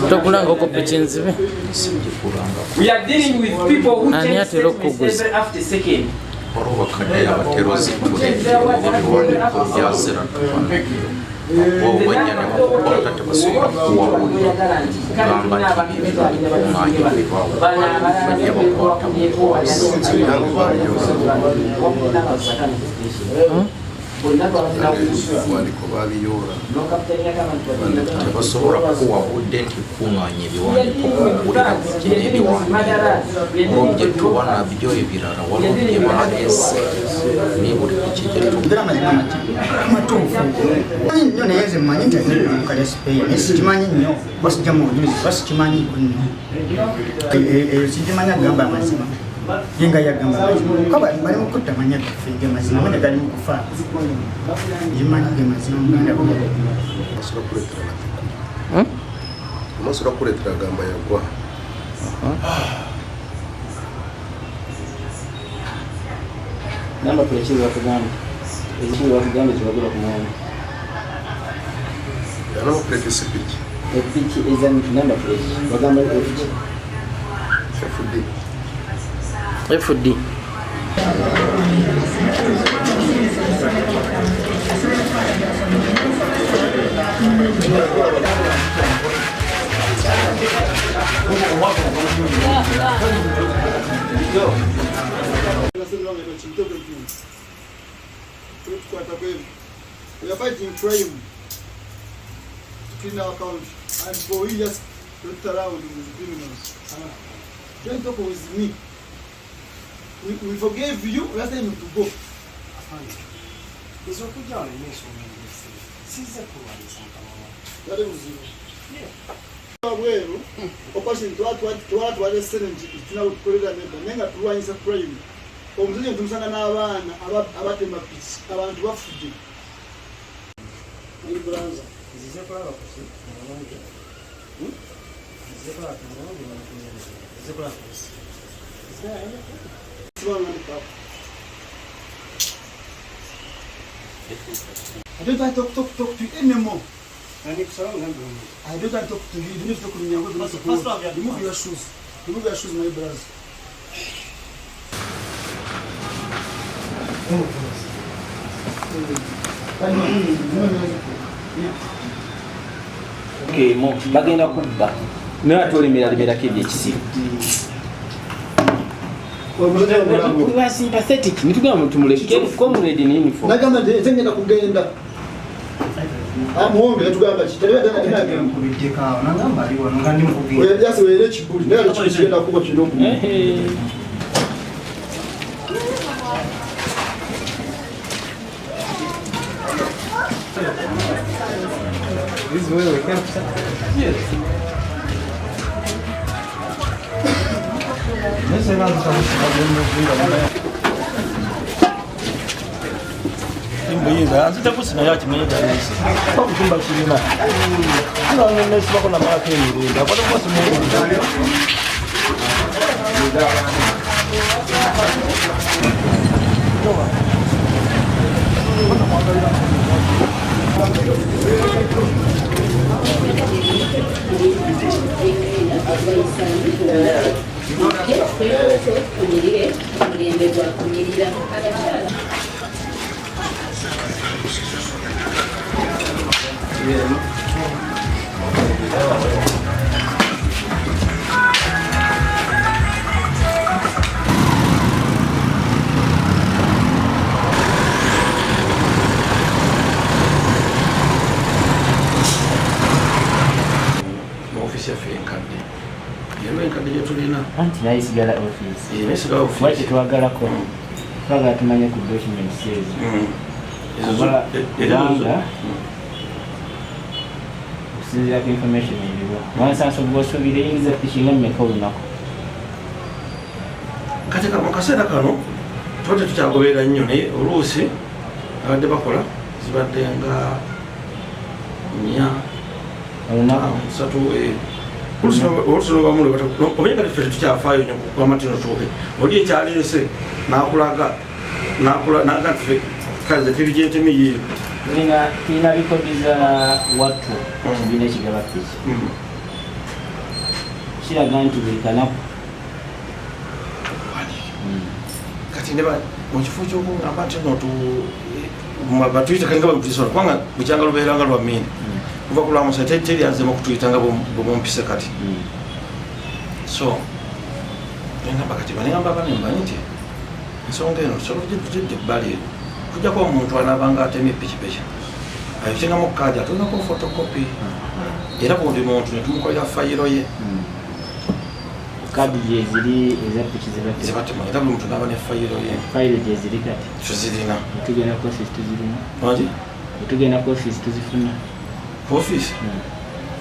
Tokulanga okoppa ekinzibe ani atera okukuguza waliwo bakadde abatera ozitula ebiwandiiko byazira obwanya ne bakukwata tebasobola kukuwa kugamba nti bikuŋŋaanya bibaawo bajja bakwata bukwasi. Tebasobola kukuwa budde nti kuŋŋaanya ebiwandiiko kuwulira biki n'ebiwandiiko olwo bye tuba nabyo ebirala waliwo bye baleese naye buli biki gye Njogera amazima matuufu manyi nnyo, naye nze mmanyi nti alina sipeeya, naye sikimanyi nnyo kuba sijja mu bujulizi, kuba sikimanyi nnyo. Eyo sigimanyi. Agamba amazima ye nga yagamba amazima kuba bali mu kutta amanya gaffe ge mazima, amanya gali mu kufa. Gimanyi ge mazima muganda. Amasura kuleetera agamba yagwa. Namba plate bakugamba ezikizi bakugamba zibagula ku mwami. Namba plate si piki. Epiki eza namba plate bagamba epiki. FD. FD. We are fighting crime to clean our country, and for we just looked around with criminals. Don't talk with me. We forgave you last time to go. Nze okujja wano nina ensonga endese, sizze kulwanyisa mukama wange. Yali buzibu. Bweru operation twatwala esente nti tulina kutukolera nedda, naye nga tulwanyisa crime. Omusajja tumusanga n'abaana abatema piki, abantu bafudde. Bulanza. Nzize kulaba ku ki mulungi, nzize kulaba ku mulungi, nzize kulaba ku nsi. Sibangandikapo. I don't want to talk to you anymore. I don't want to talk to you. You don't need to talk to me. I'm going to remove your shoes. Remove your shoes, my brothers. Kemo bagenda kubba naye ate olemeralemerako ebyekisiru. We are sympathetic, nitugamba tumuleke comrade in uniform. Nagamba nti nze ngenda kugenda. Muwonge yatugamba ki? Nkubiddeko awo nagamba ali wano nga ndi mukugenda. Yasiwera ekibuli naye ate kino kigenda kuba kino. This is where we came from. Yes. Mbuyinza nzita kusina yakimanyi ddala okutumba kirina nesibako namalako emirembe akwata kuba simu. Mu ofiisi yaffe enkadde, yero enkadde gyetulina. Anti naye sigala office. Nesigala. Kuba kyetwagalako, twagala tumanye ku documents ezo. Ezo Kubanga okusinziira ku information eriwo, wansanso gwosuubira eyingiza piki nga mmeka olunaku? Kati mu kaseera kano tuba tetukyagoberera nnyo, naye oluusi abadde bakola zibadde nga 4 olunaku. 3. Oluusi nobamu omanyi kati ffe tetukyafaayo nnyo kugamba nti notuuke oli ekyaleese nakulaga naga nti ffe kale ze tebijentemi yiyo. Tulina record za wattu, kibiina ekigaba piki, kiraga nti buli kanaku. Kati ne mu kifo kyokugamba nti no batuyita kali nga bwetuyisa, kubanga bukyanga lubeera nga lwa mini kuva ku lwamusa teri azemu okutuyita nga bwe mumpise kati. So nengamba kati banengamba bane mbanyi nti ensonga eno tusobola tugidde ebbali, kujjako omuntu anaabanga atemye pikipiki ayitengamu kaadi atulinako photocopy, era buli muntu netumukolera fayiro ye. Kaadi gyeziri eza piki zebatema? Zebatema, era buli muntu naaba ne fayiro ye. Fayiro gyeziri kati? Tuzirina. Tugenda ku office tuzirina? Wangi? Tugenda ku office tuzifuna? Ku office,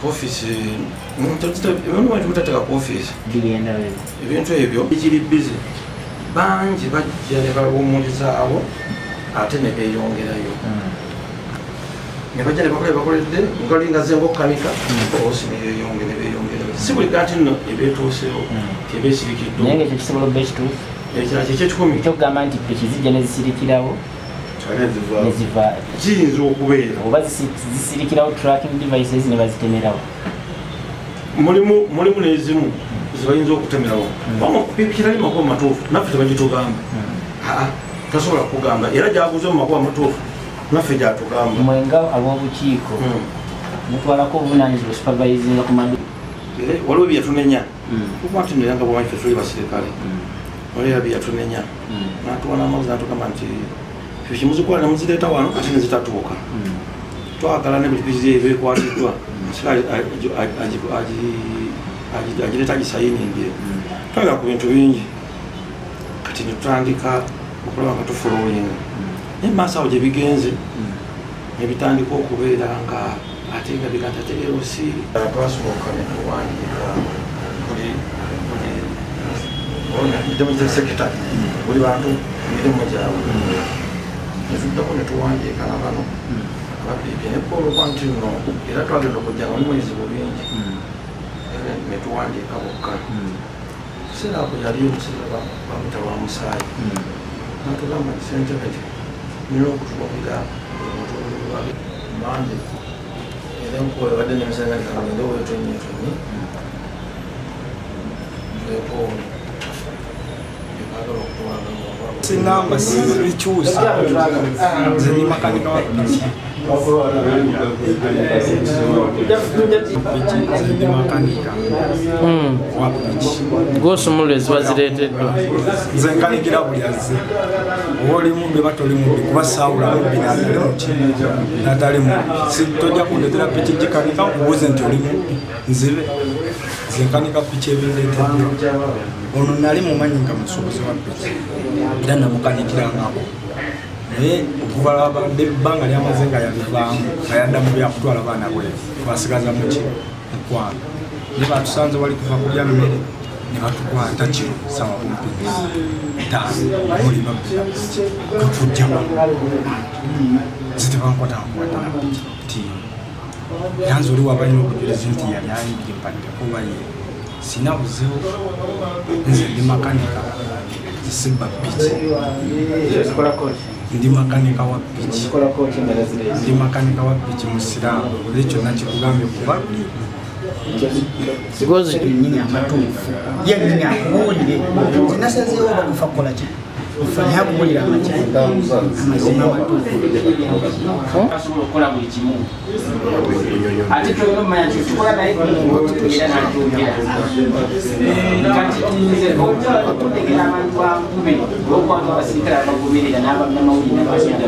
ku office ebintu mutateeka ku office. Bigenda wewe. Ebintu ebyo bikiri busy, bangi bajja ne bawumulizaawo ate ne beeyongerayo, ne bajja ne bakola bakoledde ngalinga zenga okukanika oluusi ne beeyongerayo. Si buli ganti nno ebeetuusewo tebeesirikiddwa. Naye nga ekyo kisobola okuba ekituufu? Ekirala kyekyekikumi. Ekyokugamba nti piki zijja ne zisirikirawo neziva. Kiyinza okubeera. Oba zisirikirawo tracking devices ne bazitemerawo. Mulimu n'ezimu zebayinza okutemerawo kirali makuba matuufu, naffe tebagitugamba. Aa, tasobola kugamba era gyaguze mu makuba matuufu, naffe gyatugamba. Mwenga ab'obukiiko mutwalako obuvunanyizibwa supervisinga ku madu? Era waliwo byeyatunenya kuba nti nera nga bwamanyi ffe tuli basirikale, waliwo era byeyatunenya natuwa n'amagezi natugamba nti piki muzikwala nemuzireeta wano ate nezitatuuka, twagala ne buli piki eba ekwatiddwa agireeta agisayiningire. Twagala ku bintu bingi, kati netutandika okulaba nga tufollowinga, naye maaso awo gye bigenze nebitandika okubeera nga ate nga biganta ate LC. Twasooka netuwandiika buli buli secretary, buli bantu emirimu gyabwe, netuddako netuwandiika na bano abapipi nekoolokwa nti nno era twagenda okujja nga mulimu ebizibu bingi, netuwandiika bokka. Kiseera ako yali omusajja bamuyita lwa musaayi, natugamba nti sentebe nti nina okutunuulira omuntu mande, era enkuba ebadde nemisanga nti kagende wetonye tonye twekoole ebagala okutwala. Sinamba sibikyusa, nze ndi makanika wa piki. Piki, nze ndi makanika wa piki. Gwosumulula eziba zireeteddwa? Nze nkanikira buli azze, oba oli mubbi oba toli mubbi, kuba saawula mubbi natali muki natali mubbi. Tojja kundetera piki gikanika nkubuuze nti oli mubbi nzibe. Nze nkanika piki ebindeeteddwa. Ono nali mumanyi nga musuubuzi wa piki era namukanikirangako, naye okuva lwabadde ebbanga lyamaze nga yabivaamu nga yadda mu byakutwala baana bweru, twasigaza muki mukwano, naye batusanze wali kuva kulya mmere ne batukwata kiro sawa kumpi 5 muli babbira piki kwekujja wano. Nze tebankwata nkwata na piki nti era nze oli wabalina obujulizi nti yali ayingire mpaddeko oba ye sina buzibu. Nze ndi makanika, sibba piki, ndi makanika wa piki, ndi makanika wa piki musiraamu, era kyonna kikugambye kuba luli. Nyini amatuufu yennyini akubuulire nze nasazeewo bagufa kukola ki. Naye akubuulira amazima amatuufu. Asobola okukola buli kimu, ate kyolina omumanya nti tukola naye era nakyogera. Kati nze okutegera abantu bankube olwokubantu abasirikale abagoberera n'abannamawulire n'abasinga.